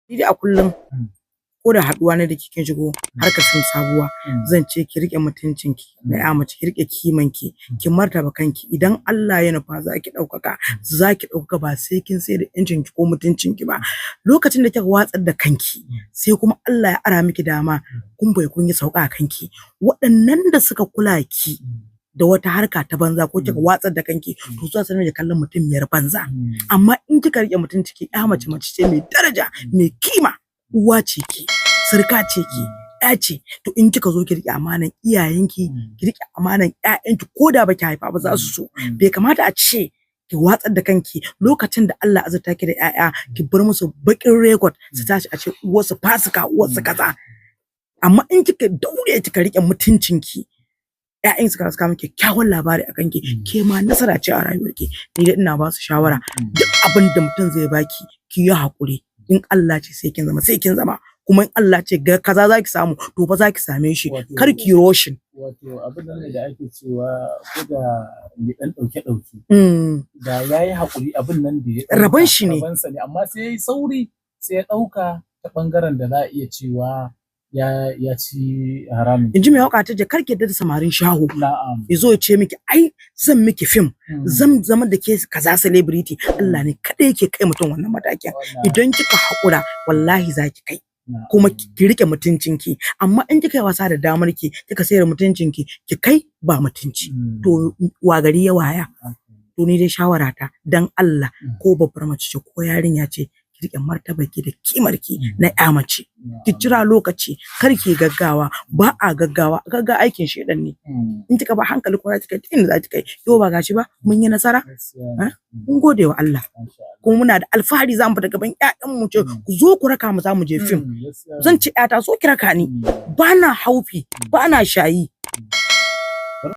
Ni dai a kullum, ko da haɗuwa na da kin shigo harkar fim sabuwa, zan ce ki riƙe mutuncinki na ƴa mace, ki riƙe kimanki, ki martaba kanki. Idan Allah ya nufa za ki ɗaukaka, za ki ɗaukaka, ba sai kin sayar da ƴancinki ko mutuncinki ba. Lokacin da kika watsar da kanki, sai kuma Allah ya ara miki dama, kun bai kun yi sauka a kanki, waɗannan da suka kula ki da wata harka ta banza ko kika watsar da kanki, to za su rinka kallon mutumiyar banza. Amma in kika riƙe mutunci ki, ƴa mace, mace ce mai daraja, mai kima, uwa ce ki, sirka ce ki, ƴa ce. To in kika zo, ki riƙe amanan iyayenki, ki riƙe amanan ƴaƴanki, ko da baki haifa ba za su so. Bai kamata a ce ki watsar da kanki lokacin da Allah azurta ki da ƴaƴa, ki bar musu baƙin record, su tashi a ce uwarsu fasika, uwarsu kaza. Amma in kika daure kika riƙe mutuncinki, ƴaƴan suka suka miki kyakkyawan labari a kanki, ke ma nasara ce a rayuwarki. Ni dai ina ba su shawara, duk abin da mutum zai baki, ki yi haƙuri. In Allah ce sai kin zama, sai kin zama. Kuma in Allah ce ga kaza zaki samu, to fa zaki same shi. Kar ki rushing. Wato abin nan ne da ake cewa ko da mai ɗan ɗauke ɗauke, da ya yi haƙuri, abin nan da ya ɗauka Rabon shi ne. Rabonsa ne, amma sai ya yi sauri sai ya ɗauka ta ɓangaren da za a iya cewa ya ci haramun. In ji mai waka ta ce, kar ki yarda da samarin shaho. Ya zo ya ce miki, "Ai zan miki fim, zan zama da ke kaza celebrity." Allah ne kaɗai yake kai mutum wannan matakin. Idan kika haƙura, wallahi za ki kai. Kuma ki rike mutuncinki. Amma in kika yi wasa da damar ki, kika sayar mutuncinki, ki kai ba mutunci, to wa gari ya waya? To ni dai shawara ta, dan Allah, ko babbar mace ce ko yarinya ce, ki rike martabarki da kimarki na ƴa mace. Ki jira lokaci, kar ki gaggawa. Ba a gaggawa, gaggawa aikin shedan ne. In kika ba hankali kuma, za ki kai duk inda za ki kai. Yau ba gashi ba mun yi nasara? Mun gode wa Allah, kuma muna da alfahari. Za mu fita gaban ƴaƴan mu ce, "Ku zo ku raka mu, za mu je fim." Zan ce, "Ƴata, zo ki raka ni." Ba na haufi, ba na shayi.